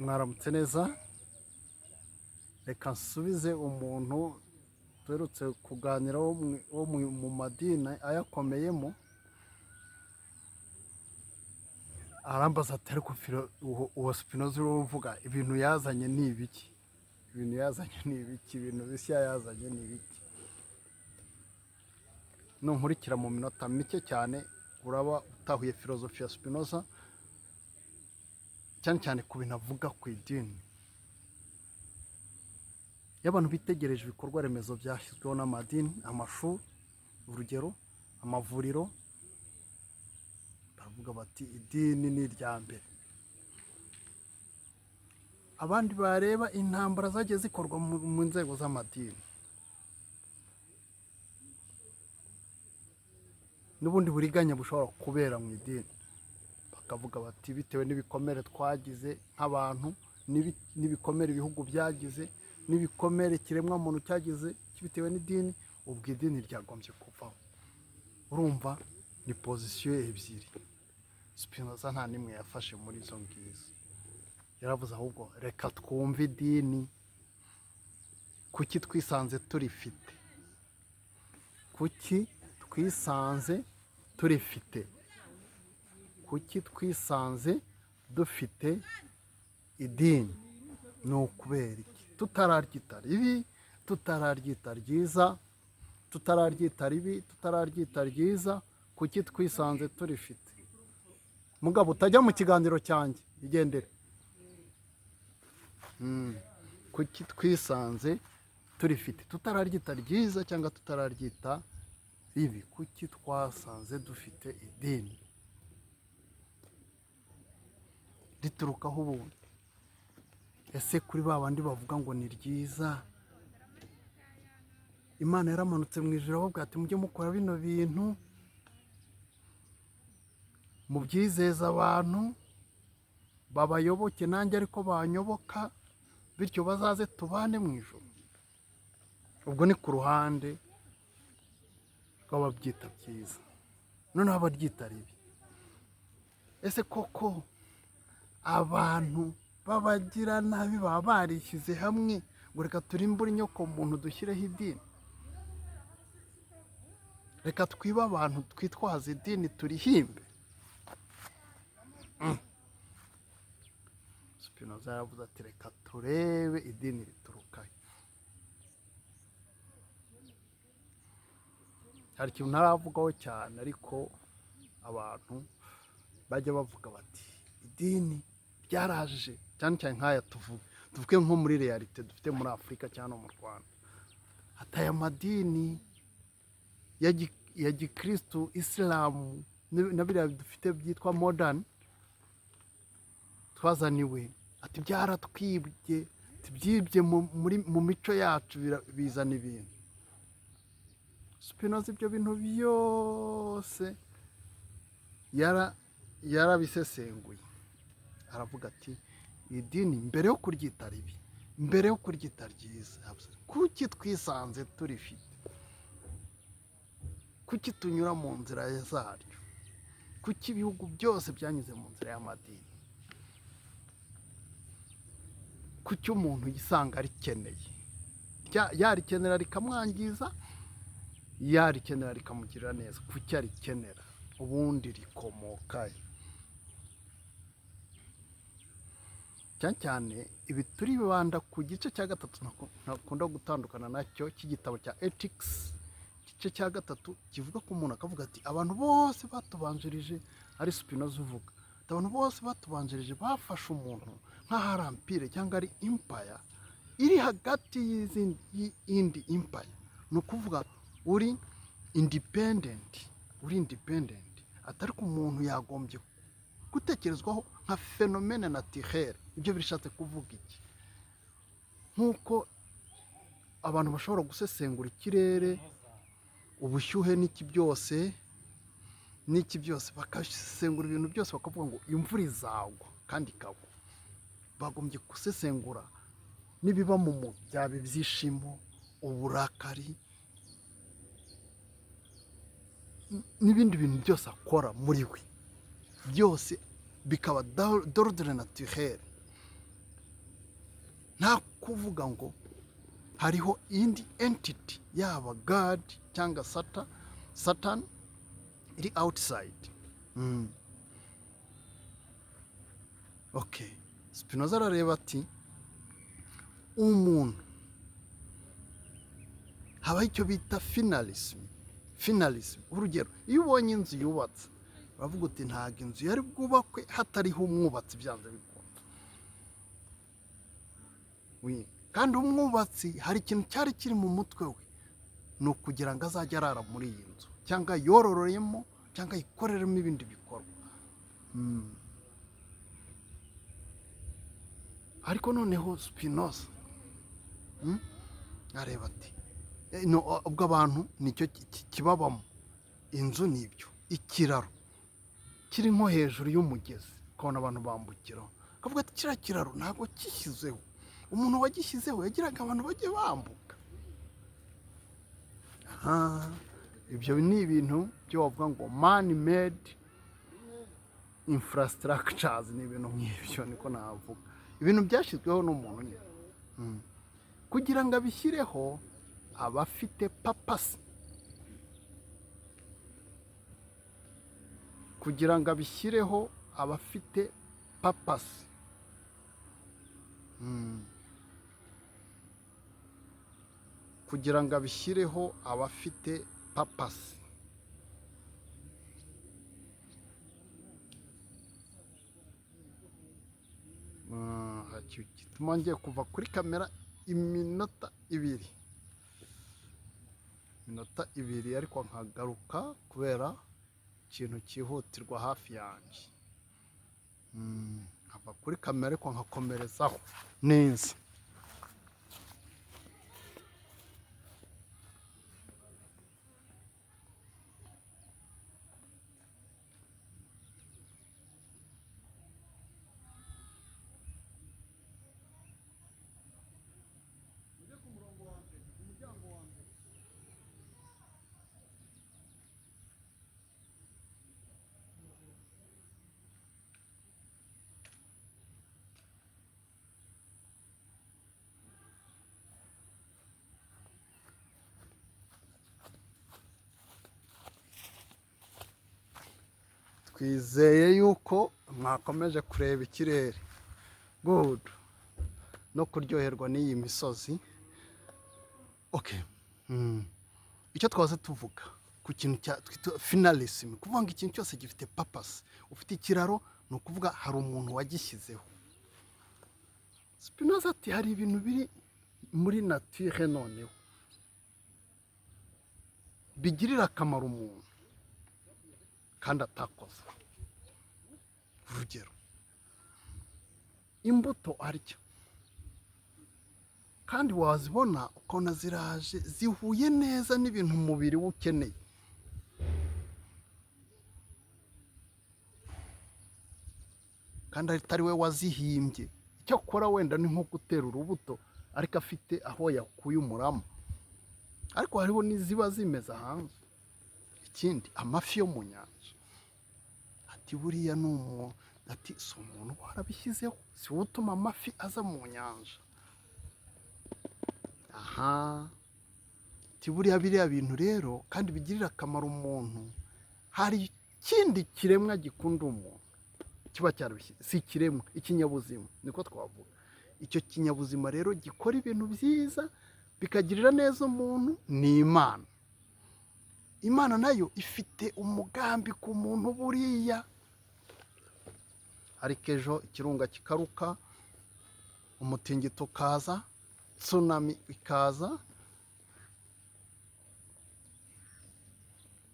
Mwaramutse neza. Reka nsubize umuntu duherutse kuganira wo mu madini ayakomeyemo. Arambaza ati: "Ariko uwo Spinoza uriho uvuga, ibintu yazanye ni ibiki? Ibintu yazanye ni ibiki? Ibintu bishya yazanye ni ibiki?" Nunkurikira mu minota mike cyane, uraba utahuye filozofi ya Spinoza, cyane cyane ku bintu avuga ku idini. Iyo abantu bitegereje ibikorwa remezo byashyizweho n'amadini, amashuri, urugero, amavuriro, baravuga bati: "Idini ni irya mbere." Abandi bareba intambara zagiye zikorwa mu nzego z'amadini n'ubundi buriganya bushobora kubera mu idini, bakavuga bati: "Bitewe n'ibikomere twagize nk'abantu, n'ibikomere ibihugu byagize, n'ibikomere ikiremwamuntu cyagize bitewe n'idini, ubwo idini ryagombye kuvaho." Urumva ni position ebyiri. Spinoza nta n'imwe yafashe muri izo ngizo. Yaravuze ahubwo: "Reka twumve idini. Kuki twisanze turifite? Kuki twisanze turifite? Kuki twisanze dufite idini? Ni ukubera iki? Tutararyita ribi, tutararyita ryiza, tutararyita ribi, tutararyita ryiza, kuki twisanze turifite?" Mugabo utajya mu kiganiro cyanjye, igendere. Kuki twisanze turifite, tutararyita ryiza cyangwa tutararyita ribi? Kuki twasanze dufite idini? Riturukaho ubundi? Ese kuri ba bandi bavuga ngo ni ryiza, Imana yaramanutse mu ijuru avuga ati: 'Mujye mukora bino bintu, mubyizeza abantu, babayoboke, nanjye ariko banyoboka, bityo bazaze tubane mu ijuru'?" Ubwo ni ku ruhande rw'ababyita byiza. Noneho abaryita ribi: ese koko abantu b'abagiranabi baba barishyize hamwe ngo reka turimbure inyoko muntu, dushyireho idini, reka twibe abantu, twitwaze idini, turihimbe?" Spinoza yaravuze ati: "Reka turebe idini riturukahe." Hari ikintu ntaravugaho cyane, ariko abantu bajya bavuga bati: "Idini ryaraje," cyane cyane nk'aya tuvuge nko muri réalité dufite muri Afurika cyangwa no mu Rwanda, ati: "Aya madini ya gikristu, isilamu na biriya dufite byitwa modern twazaniwe," ati, "byaratwibye, ati byibye mu mico yacu, bizana ibintu." Spinoza ibyo bintu byose yarabisesenguye, aravuga ati: "Idini, mbere yo kuryita ribi, mbere yo kuryita ryiza, kuki twisanze turifite? Kuki tunyura mu nzira zaryo? Kuki ibihugu byose byanyuze mu nzira y'amadini? Kuki umuntu yisanga arikeneye? Yarikenera rikamwangiza, yarikenera rikamugirira neza. Kuki arikenera? Ubundi rikomoka he?" Cyane cyane ibi turibanda ku gice cya gatatu ntakunda gutandukana nacyo cy'igitabo cya Ethics. Igice cya gatatu kivuga ko umuntu akavuga ati: "Abantu bose batubanjirije," ari Spinoza uvuga, ati: "Abantu bose batubanjirije bafashe umuntu nk'aho ari empire cyangwa ari empire iri hagati y'izindi, y'indi empire, ni ukuvuga uri independent, uri independent." Atari ko umuntu yagombye gutekerezwaho nka phénomène naturel. Ibyo bishatse kuvuga iki? Nk'uko abantu bashobora gusesengura ikirere, ubushyuhe n'iki byose n'iki byose, bagasesengura ibintu byose, bakavuga ngo imvura izagwa kandi ikagwa, bagombye gusesengura n'ibiba mu muntu, byaba ibyishimo, uburakari n'ibindi bintu byose akora muri we, byose bikaba d'ordre naturel. Nta kuvuga ngo hariho indi entity, yaba God cyangwa Satan iri outside. Okay, Spinoza arareba ati umuntu habaho icyo bita finalism. Finalism, urugero, iyo ubonye inzu yubatse, uravuga uti ntabwo inzu yari bwubakwe hatariho umwubatsi, byanze bikunze. Kandi umwubatsi hari ikintu cyari kiri mu mutwe we, ni ukugira ngo azajye arara muri iyi nzu, cyangwa yorororemo, cyangwa ayikoreremo ibindi bikorwa. Ariko noneho Spinoza areba ati no, ubwo abantu nicyo kibabamo, inzu ni ibyo, ikiraro kiri nko hejuru y'umugezi, ukabona abantu bambukiraho, akavuga ati kiriya kiraro ntabwo gishyizeho, umuntu wagishyizeho yagiraga abantu bajye bambuka. Aha, ibyo ni ibintu byo bavuga ngo man made infrastructures, ni ibintu nk'ibyo niko navuga, ibintu byashyizweho n'umuntu nyine. Kugira ngo abishyireho aba afite purpose, kugira ngo abishyireho aba afite purpose. Kugira ngo abishyireho aba afite purpose. Gituma ngiye kuva kuri kamera iminota 2, iminota 2, ariko nkagaruka kubera ikintu cyihutirwa hafi yanjye. Nkava kuri kamera ariko nkakomerezaho neza. Ujye ku murongo wa mbere, umuryango wa mbere. Twizeye yuko mwakomeje kureba ikirere, good, no kuryoherwa n'iyi misozi. Okay. Icyo twaze tuvuga ku kintu cya twita finalism, kuvuga ngo ikintu cyose gifite purpose. Ufite ikiraro, ni ukuvuga hari umuntu wagishyizeho. Spinoza ati hari ibintu biri muri nature noneho bigirira akamaro umuntu kandi atakoze. Urugero, imbuto arya, kandi wazibona ukabona ziraje zihuye neza n'ibintu umubiri we ukeneye. Kandi atari we wazihimbye, icyo akora wenda ni nko gutera urubuto, ariko afite aho yakuye umurama. Ariko hariho n'iziba zimeze hanze. Ikindi, amafi yo mu nyanja, ati buriya ni umuntu, ati si umuntu warabishyizeho, si we utuma amafi aza mu nyanja. Aha, ati buriya biriya bintu rero kandi bigirira akamaro umuntu, hari ikindi kiremwa gikunda umuntu kiba cyarabishyize, si ikiremwa, ikinyabuzima niko twavuga. Icyo kinyabuzima rero gikora ibintu byiza bikagirira neza umuntu ni Imana. Imana nayo ifite umugambi ku muntu buriya. Ariko ejo ikirunga kikaruka, umutingito ukaza, tsunami ikaza.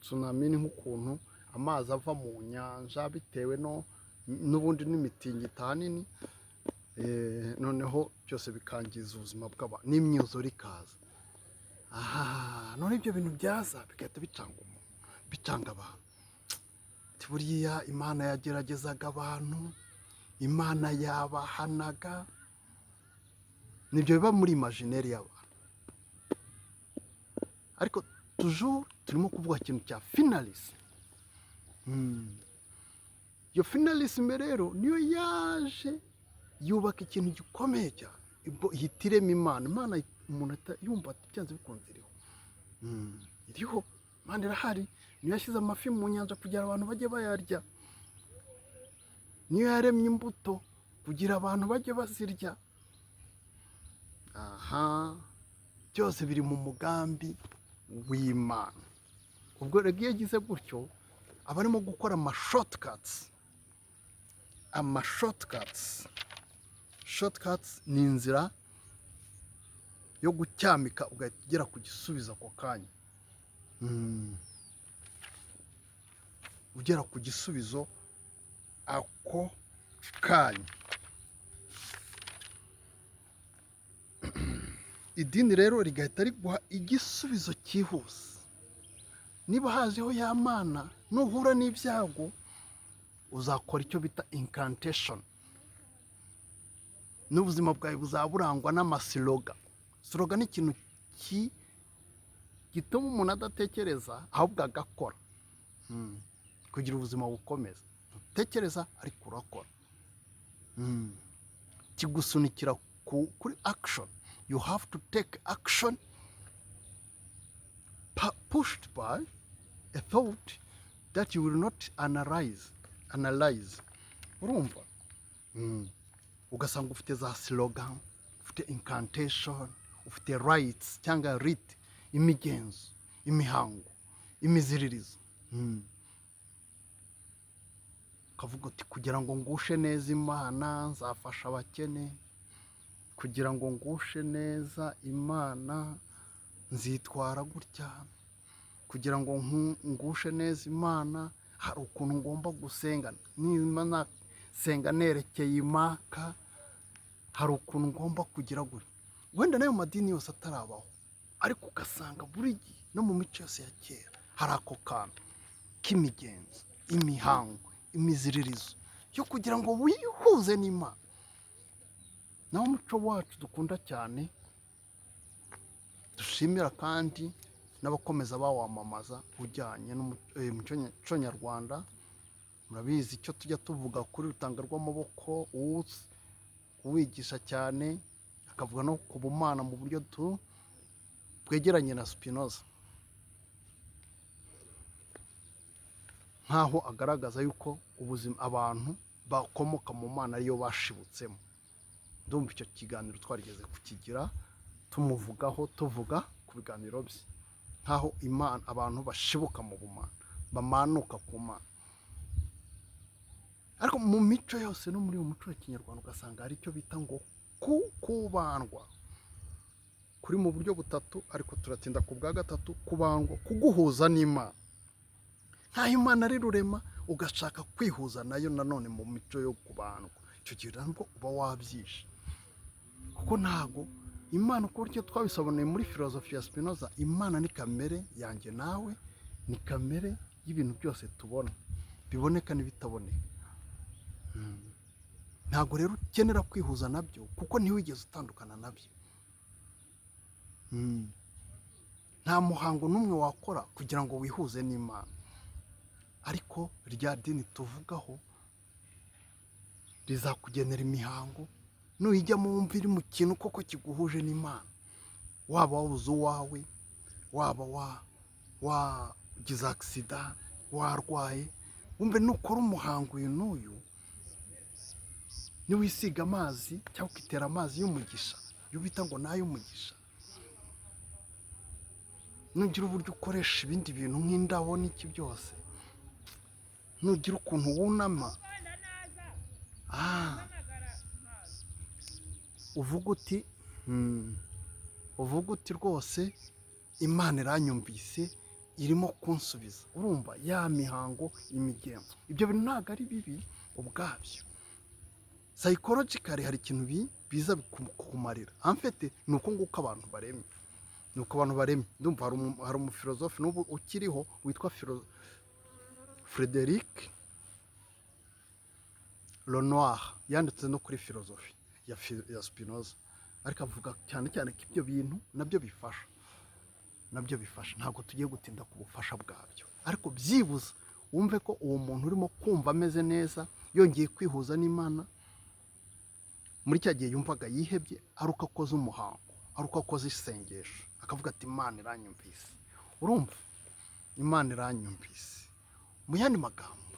Tsunami ni nk'ukuntu amazi ava mu nyanja bitewe no n'ubundi n'imitingito ahanini, noneho byose bikangiza ubuzima bw'abantu, n'imyuzure ikaza. Aha, none ibyo bintu byaza bigahita bicanga umuntu, bicanga abantu. Ati buriya Imana yageragezaga abantu, Imana yabahanaga. Nibyo biba muri imaginaire y'abantu. Ariko toujours turimo kuvuga ikintu cya finalisme. Iyo finalisme rero niyo yaje yubaka ikintu gikomeye cyane. Ihita irema Imana. Imana umuntu ahita yumva ati byanze bikunze iriho. Iriho, Imana irahari, niyo yashyize amafi mu nyanja kugira abantu bajye bayarya, niyo yaremye imbuto kugira abantu bajye bazirya. Aha byose biri mu mugambi w'Imana. Ubwo rero iyo agize gutyo, aba arimo gukora amashortcuts. Amashortcuts, shortcuts ni inzira yo gucyamika ugahita ugera ku gisubizo ako kanya. Ugera ku gisubizo ako kanya. Idini rero rigahita riguha igisubizo cyihuse. Niba haziho ya Mana, nuhura n'ibyago uzakora icyo bita incantation, n'ubuzima bwawe buzaba burangwa n'amaslogan. Slogan ni ikintu gituma umuntu adatekereza, ahubwo agakora kugira ubuzima bukomeza. Ntutekereza ariko urakora. Kigusunikira kuri action. You have to take action pushed by a thought that you will not analyze. Urumva? Ugasanga ufite za slogan, ufite incantation, ufite rites cyangwa rite, imigenzo, imihango, imiziririzo. Ukavuga uti kugira ngo ngushe neza Imana nzafasha abakene, kugira ngo ngushe neza Imana nzitwara gutya, kugira ngo ngushe neza Imana hari ukuntu ngomba gusenga, niba nasenga nerekeye imaka hari ukuntu ngomba kugira gutya. Wenda n'ayo madini yose atarabaho, ariko ugasanga buri gihe no mu mico yose ya kera hari ako kantu k'imigenzo, imihango, imiziririzo yo kugira ngo wihuze n'Imana. Naho umuco wacu dukunda cyane, dushimira kandi n'abakomeza bawamamaza, ujyanye n'umuco nyarwanda. Murabizi icyo tujya tuvuga kuri Rutanga rw'Amaboko, uwigisha cyane akavuga no ku bumana mu buryo bwegeranye na Spinoza, nk'aho agaragaza yuko ubuzima abantu bakomoka mu Mana ariyo bashibutsemo. Ndumva icyo kiganiro twarigeze kukigira, tumuvugaho, tuvuga ku biganiro bye, nk'aho Imana abantu bashibuka mu bumana, bamanuka ku Mana. Ariko mu mico yose no muri uyu muco wa kinyarwanda ugasanga hari icyo bita ngo kubandwa, kuri mu buryo butatu, ariko turatinda ku bwa gatatu. Kubandwa kuguhuza n'Imana, nk'aho Imana ari rurema, ugashaka kwihuza nayo nanone mu mico yo kubandwa. Icyo gihe nabwo uba wabyishe, kuko ntago Imana, uko buryo twabisobanuye muri filozofi ya Spinoza, Imana ni kamere yanjye nawe, ni kamere y'ibintu byose tubona, biboneka n'ibitaboneka. Ntabwo rero ukenera kwihuza nabyo, kuko ntiwigeze utandukana nabyo. Nta muhango n'umwe wakora kugira ngo wihuze n'Imana. Ariko rya dini tuvugaho rizakugenera imihango, nuyijyamo wumva iri mu kintu koko kiguhuje n'Imana. Waba wabuze uwawe, waba wagize accident, warwaye, wumve nukora umuhango uyu n'uyu, niwisiga amazi cyangwa ukitera amazi y'umugisha, iyo bita ngo ni ay'umugisha, nugira uburyo ukoresha ibindi bintu nk'indabo n'iki byose, nugira ukuntu wunama, uvuga uti rwose Imana iranyumvise, irimo kunsubiza. Urumva ya mihango, imigenzo, ibyo bintu ntabwo ari bibi ubwabyo. Psychologically hari ikintu biza kukumarira. En fait ni uko nguko abantu baremye, ni uko abantu baremye. Ndumva hari umufilozofe n'ubu ukiriho witwa Frederic Lenoir, yanditse no kuri filozofi ya Spinoza, ariko avuga cyane cyane ko ibyo bintu nabyo bifasha, nabyo bifasha. Ntabwo tugiye gutinda ku bufasha bwabyo, ariko byibuze wumve ko uwo muntu urimo kumva ameze neza, yongeye kwihuza n'Imana. Muri cya gihe yumvaga yihebye, ari uko akoze umuhango, ari uko akoze isengesho, akavuga ati: "Imana iranyumvise." Urumva, Imana iranyumvise. Mu yandi magambo,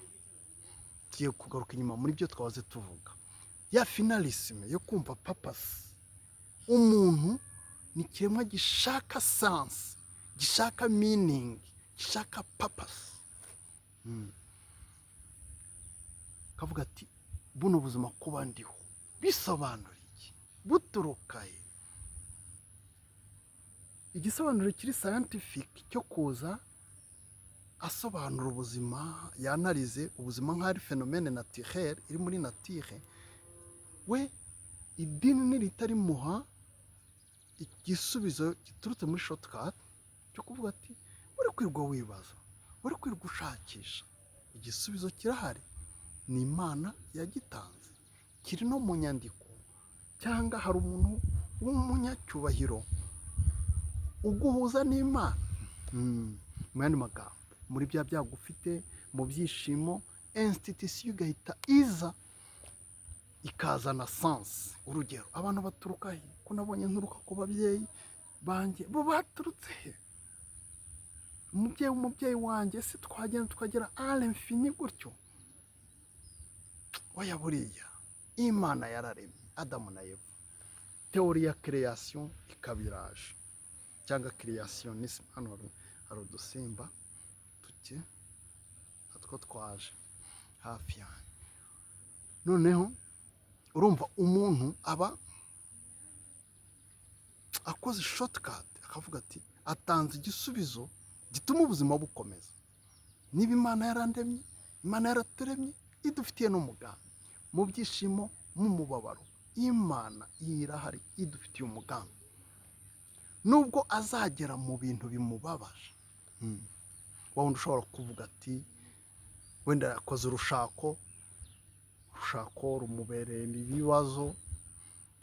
tugiye kugaruka inyuma muri byo twahoze tuvuga, ya finalisme yo kumva purpose. Umuntu ni ikiremwa gishaka sens, gishaka meaning, gishaka purpose. Kavuga ati: "Buno buzima kuba ndiho bisobanura iki? Buturuka he?" Igisobanuro kiri scientific cyo kuza asobanura ubuzima, yanarize ubuzima nk'aho ari phénomène naturel iri muri nature. We idini nirihita rimuha igisubizo giturutse muri shortcut cyo kuvuga ati: "Uri kwirirwa wibaza, uri kwirirwa ushakisha, igisubizo kirahari, ni Imana yagitanze, kiri no mu nyandiko, cyangwa hari umuntu w'umunyacyubahiro uguhuza n'Imana." Mu yandi magambo, muri bya byago ufite, mu byishimo, institution igahita iza ikazana sens. Urugero, abantu baturuka he? Ko nabonye nturuka ku babyeyi banjye, bo baturutse he? Umubyeyi w'umubyeyi wanjye se? Twagenda tukagera à l'infini gutyo? Oya, buriya Imana yararemye Adamu na Eva, théorie ya création ikaba iraje, cyangwa créationnisme. Hano hari udusimba duke natwo twaje hafi yanjye. Noneho urumva, umuntu aba akoze shortcut, akavuga ati atanze igisubizo gituma ubuzima bukomeza. Niba Imana yarandemye, Imana yaraturemye, idufitiye n'umugambi, mu byishimo, mu mubabaro, Imana irahari, idufitiye umugambi, nubwo azagera mu bintu bimubabaje. Wa wundi ushobora kuvuga ati wenda yakoze urushako, urushako rumubereye ibibazo,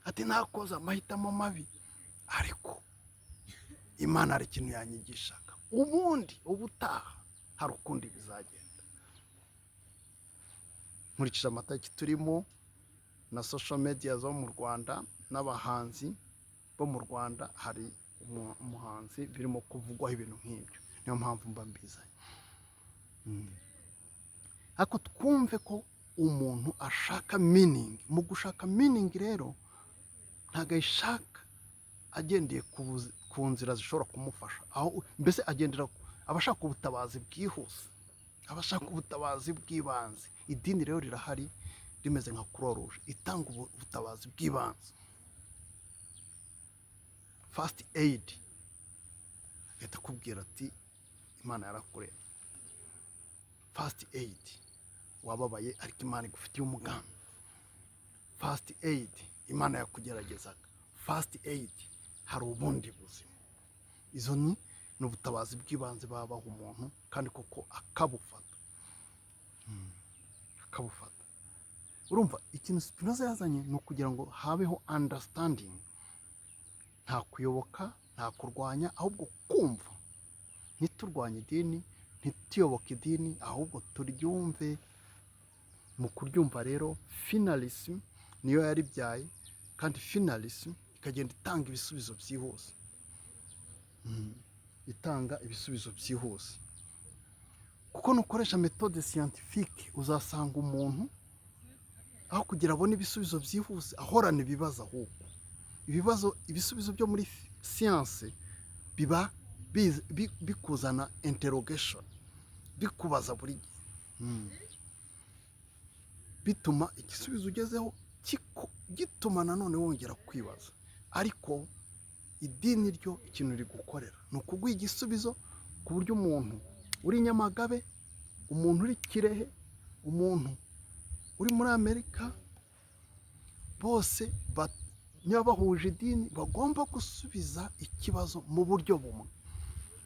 ati: "Nakoze amahitamo mabi, ariko Imana hari ikintu yanyigishaga, ubundi ubutaha hari ukundi bizagenda." Nkurikije amatariki turimo na social media zo mu Rwanda n'abahanzi bo mu Rwanda, hari umuhanzi birimo kuvugwaho ibintu nk'ibyo, niyo mpamvu mba mbizanye. Ariko twumve ko umuntu ashaka meaning. Mu gushaka meaning rero, ntabwo ayishaka agendeye ku nzira zishobora kumufasha, aho mbese agendera, aba ashaka ubutabazi bwihuse, aba ashaka ubutabazi bw'ibanze. Idini rero rirahari, rimeze nka Croix Rouge itanga ubutabazi bw'ibanze, first aid, agahita akubwira ati: "Imana yarakuremye." First aid: wababaye, ariko Imana igufitiye umugambi. First aid: Imana yakugeragezaga. First aid: hari ubundi buzima. Izo ni ubutabazi bw'ibanze baba baha umuntu, kandi koko akabufata, akabufata. Urumva, ikintu Spinoza yazanye ni ukugira ngo habeho understanding, nta kuyoboka, nta kurwanya, ahubwo kumva. Ntiturwanye idini, ntituyoboke idini, ahubwo turyumve. Mu kuryumva rero, finalism niyo yaribyaye, kandi finalism ikagenda itanga ibisubizo byihuse. Itanga ibisubizo byihuse, kuko nukoresha méthode scientifique, uzasanga umuntu aho kugira abone ibisubizo byihuse, ahorana ibibazo. Ahubwo ibibazo, ibisubizo byo muri siyanse biba bikuzana interrogation, bikubaza buri gihe. Bituma igisubizo ugezeho gituma nanone wongera kwibaza. Ariko idini ryo, ikintu rigukorera ni ukuguha igisubizo, ku buryo umuntu uri Nyamagabe, umuntu uri Kirehe, umuntu uri muri Amerika, bose niba bahuje idini, bagomba gusubiza ikibazo mu buryo bumwe.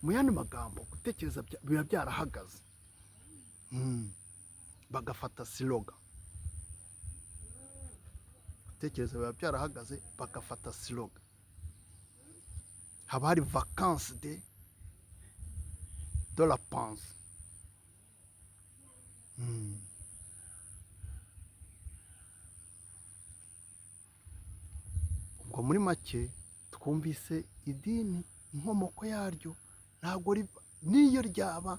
Mu yandi magambo, gutekereza biba byarahagaze. Bagafata slogan. Gutekereza biba byarahagaze, bagafata slogan. Haba hari vacance de la pensée. Ubwo muri make twumvise idini, inkomoko yaryo ntabwo n'iyo ryaba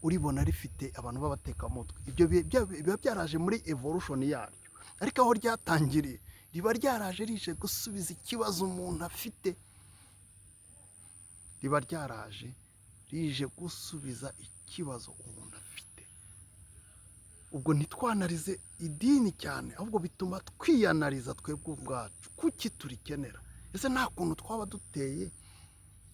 uribona rifite abantu b'abatekamutwe, ibyo biba byaraje muri evolution yaryo, ariko aho ryatangiriye riba ryaraje rije gusubiza ikibazo umuntu afite, riba ryaraje rije gusubiza ikibazo umuntu afite. Ubwo ntitwanarize idini cyane, ahubwo bituma twiyanariza twebwe ubwacu. Kuki turikenera? Ese nta kuntu twaba duteye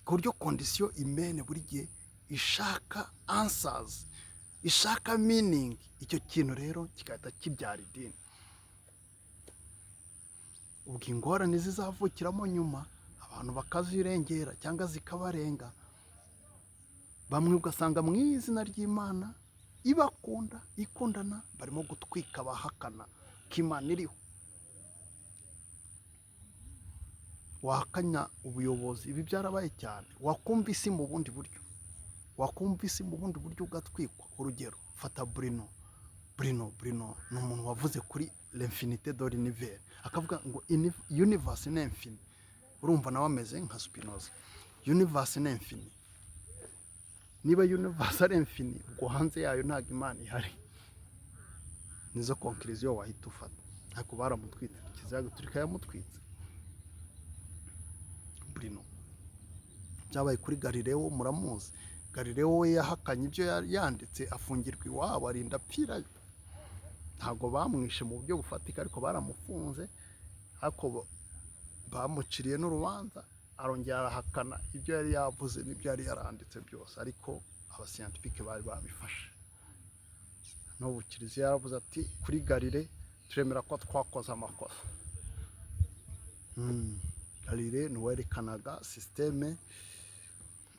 ku buryo condition humaine buri gihe ishaka answers, ishaka meaning? Icyo kintu rero kigahita kibyara idini. Ubwo ingorane zizavukiramo nyuma, abantu bakazirengera cyangwa zikabarenga. Bamwe ugasanga mu izina ry'Imana ibakunda, ikundana, barimo gutwika abahakana ko Imana iriho. Wahakanya ubuyobozi, ibi byarabaye cyane, wakumva isi mu bundi buryo, wakumva isi mu bundi buryo ugatwikwa. Urugero, fata Bruno. Bruno ni umuntu wavuze kuri l'infinité de l'univers, akavuga ngo universe ni infini. Urumva nawe ameze nka Spinoza, universe ni infini. Niba universe ari infini, ubwo hanze yayo ntabwo Imana ihari. Nizo conclusion wahita ufata. Ariko baramutwitse, Kiliziya Gatolika yamutwitse Bruno. Byabaye kuri Galileo, muramuzi. Galileo we yahakanye ibyo yanditse, afungirwa iwabo, arinda apfirayo. Ntabwo bamwishe mu buryo bufatika, ariko baramufunze, ariko bamuciriye n'urubanza, arongera arahakana ibyo yari yavuze n'ibyo yari yaranditse byose, ariko aba scientifiques bari babifashe. N'ubu Kiliziya yaravuze ati: "Kuri Galilée turemera ko twakoze amakosa." Galilée ni uwerekanaga système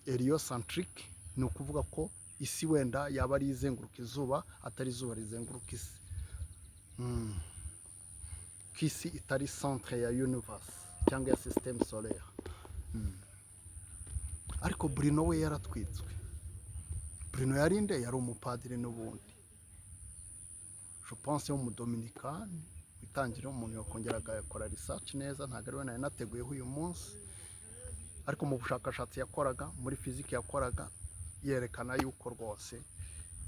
héliocentrique, ni ukuvuga ko isi wenda yaba ari izenguruka izuba, atari izuba rizenguruka isi, ko isi itari centre ya universe cyangwa ya système solaire. Ariko Bruno we yaratwitswe. Bruno yari nde? Yari umupadiri n'ubundi, je pense w'umudominikani. Witangira umuntu yakongera agakora research neza, ntabwo ari we nari nateguyeho uyu munsi, ariko mu bushakashatsi yakoraga muri fiziki yakoraga, yerekana yuko rwose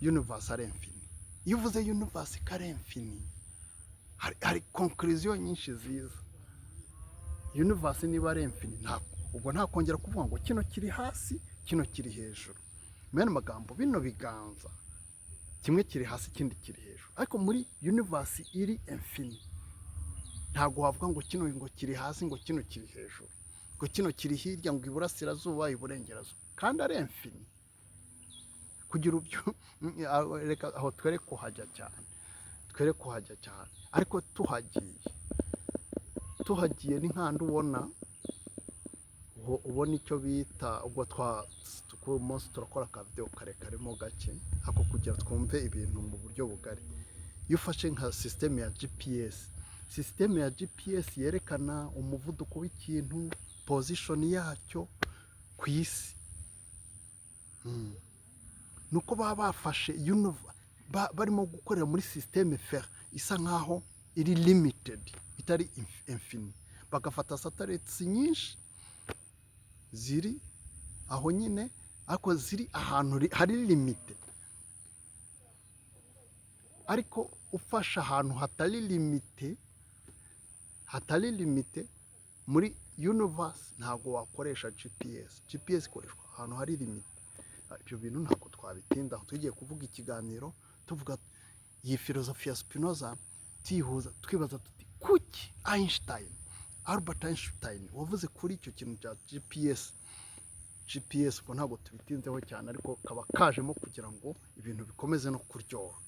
universe ari infini. Iyo uvuze universe ko ari infini, hari conclusion nyinshi ziza. Universe niba ari infini, ntabwo ubwo nta kongera kuvuga ngo kino kiri hasi, kino kiri hejuru. Mu yandi magambo, bino biganza kimwe kiri hasi, ikindi kiri hejuru, ariko muri universe iri infini ntabwo wavuga ngo kino ngo kiri hasi, ngo kino kiri hejuru, ngo kino kiri hirya, ngo iburasirazuba, iburengerazuba, kandi ari infini. Kugira ubyo, reka aho twere kuhajya cyane, twere kuhajya cyane. Ariko tuhagiye ni nk'ahandi ubona ubona icyo bita, ubwo twa kuri uyu munsi turakora akavidewo karekaremo gake, ako kugira twumve ibintu mu buryo bugari. Iyo ufashe nka système ya GPS, système ya GPS yerekana umuvuduko w'ikintu, position yacyo ku isi, ni uko baba bafashe barimo gukorera muri système ferré isa nkaho iri limited, itari infini, bagafata satellites nyinshi ziri aho nyine, ariko ziri ahantu hari limité. Ariko ufashe ahantu hatari limité, hatari limité muri universe, ntabwo wakoresha GPS. GPS ikoreshwa ahantu hari limité. Ibyo bintu ntabwo twabitindaho, tugiye kuvuga ikiganiro tuvuga iyi filozofi ya Spinoza, tuyihuza, twibaza tuti: kuki Einstein, Albert Einstein wavuze kuri icyo kintu cya GPS? GPS ubwo ntabwo tubitinzeho cyane, ariko kaba kajemo kugira ngo ibintu bikomeze no kuryoha.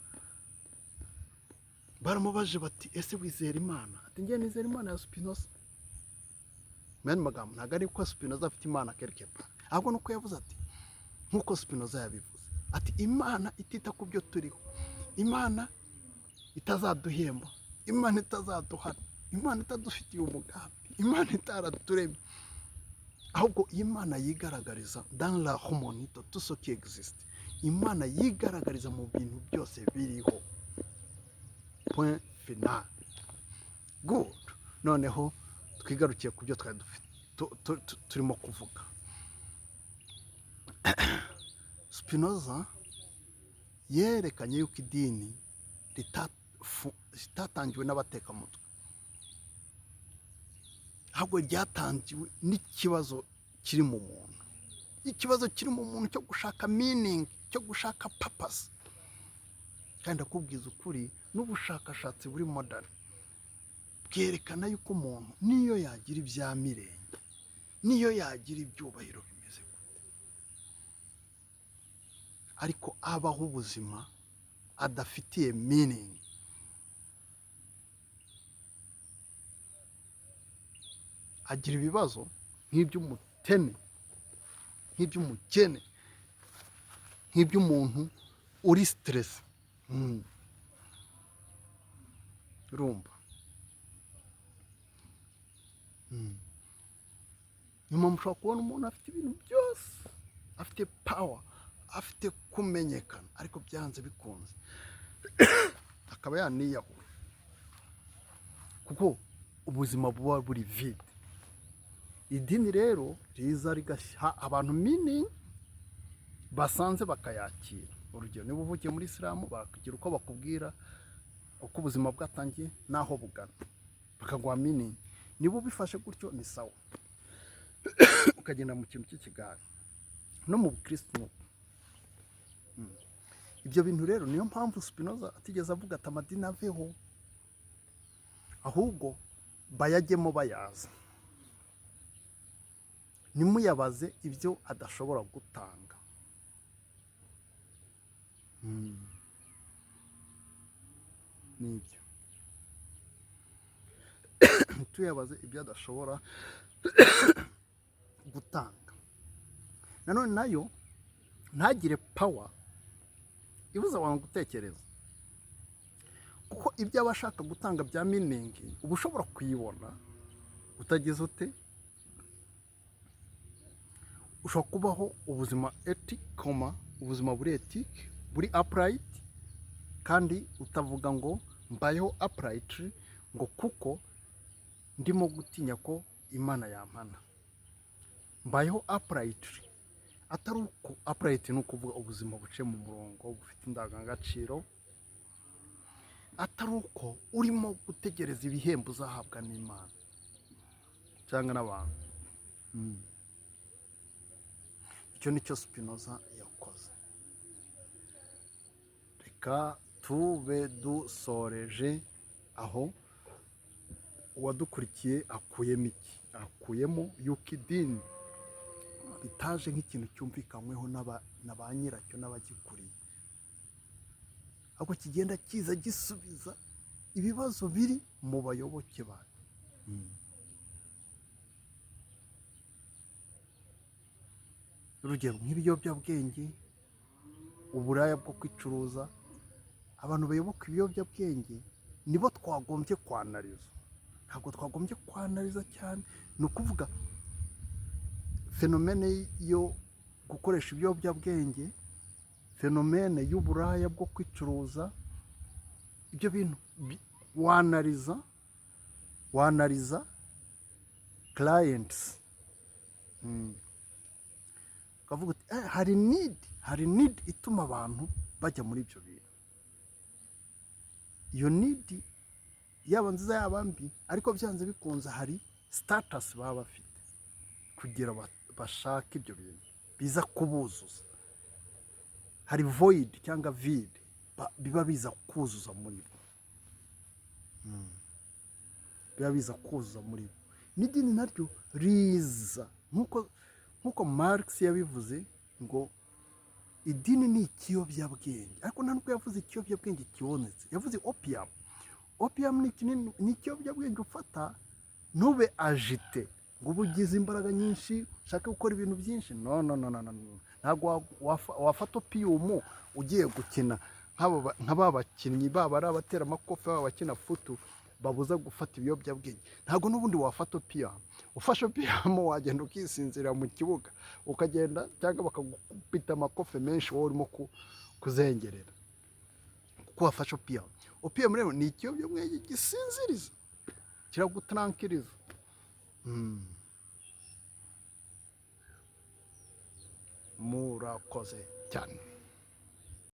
Baramubaje bati: "Ese wizera Imana?" Ati: "Njye nizera Imana ya Spinoza." Mu yandi magambo, ntabwo ari ko Spinoza afite Imana quelque part, ahubwo nuko yavuze ati nk'uko Spinoza yabivuze, ati Imana itita ku byo turiho, Imana itazaduhemba, Imana itazaduhana, Imana itadufitiye umugambi, Imana itaraturemye, ahubwo Imana yigaragariza dans la harmonie de tout ce qui existe, Imana yigaragariza mu bintu byose biriho, point final. Good. Noneho twikomereze. Twigarukiye ku byo twari turimo kuvuga. Spinoza yerekanye yuko idini ritatangiwe n'abatekamutwe, ahubwo ryatangiwe n'ikibazo kiri mu muntu, ikibazo kiri mu muntu cyo gushaka meaning, cyo gushaka purpose. Kandi ndakubwiza ukuri, n'ubushakashatsi buri modern bwerekana yuko umuntu niyo yagira ibya mirenge, niyo yagira ibyubahiro bimeze gute, ariko abaho ubuzima adafitiye meaning, agira ibibazo nk'iby'umutene, nk'iby'umukene, nk'iby'umuntu uri stressé. Urumva? Niyo mpamvu ushobora kubona umuntu afite ibintu byose, afite power, afite kumenyekana, ariko byanze bikunze akaba yaniyahura, kuko ubuzima buba buri vide. Idini rero riza rigaha abantu meaning basanze, bakayakira. Urugero, niba uvukiye muri Isilamu, bakagira uko bakubwira uko ubuzima bwatangiye n'aho bugana, bakaguha meaning. Niba ubifashe gutyo ni sawa, ukagenda mu kintu cy'ikigare. No mu bukirisitu ni uko. Ibyo bintu rero niyo mpamvu Spinoza atigeze avuga ati amadini aveho, ahubwo bayajyemo bayaza, ntimuyabaze ibyo adashobora gutanga. Nibyo, ntituyabaze ibyo adashobora gutanga. Nanone nayo ntagire power ibuza abantu gutekereza, kuko ibyo aba ashaka gutanga bya meaning uba ushobora kuyibona utagize ute. Ushobora kubaho ubuzima ethiquement, ubuzima buri éthique, buri upright, kandi utavuga ngo mbayeho upright ngo kuko ndimo gutinya ko Imana yampana. Mbayeho upright atari uko. Upright ni ukuvuga ubuzima buciye mu murongo, bufite indangagaciro, atari uko urimo gutegereza ibihembo uzahabwa n'Imana cyangwa n'abantu. Icyo ni cyo Spinoza yakoze. Reka tube dusoreje aho. Uwadukurikiye akuyemo iki? Akuyemo yuko idini ritaje nk'ikintu cyumvikanyweho na ba nyiracyo n'abagikuriye, ahubwo kigenda kiza gisubiza ibibazo biri mu bayoboke bayo. Urugero nk'ibiyobyabwenge, uburaya bwo kwicuruza. Abantu bayoboka ibiyobyabwenge nibo twagombye kwanariza, ntabwo twagombye kwanariza cyane. Ni ukuvuga phénomène yo gukoresha ibiyobyabwenge, phénomène y'uburaya bwo kwicuruza, ibyo bintu wanariza clients, ukavuga uti: Hari need ituma abantu bajya muri ibyo bintu." Iyo need yaba nziza, yaba mbi, ariko byanze bikunze hari status baba bafite kugira bashake ibyo bintu biza kubuzuza. Hari void cyangwa vide biba biza kuzuza muri bo, biba biza kuzuza muri bo. N'idini naryo riza nk'uko Marx yabivuze ngo idini ni ikiyobyabwenge, ariko nta nubwo yavuze ikiyobyabwenge kibonetse, yavuze opium. Opium ni ikinini, ni ikiyobyabwenge ufata ntube agité, ngo ube ugize imbaraga nyinshi, ushake gukora ibintu byinshi. No, no, no, no, no, no. Ntabwo wafata opium ugiye gukina nka ba bakinnyi, baba ari abateramakofe, baba abakina foot, babuza gufata ibiyobyabwenge. Ntabwo n'ubundi wafata opium. Ufashe opium wagenda ukisinzira mu kibuga, ukagenda cyangwa bakagukubita amakofe menshi wowe urimo kuzengerera kuko wafashe opium. Opium rero ni ikiyobyabwenge gisinziriza, kiragutarankiriza. Murakoze cyane.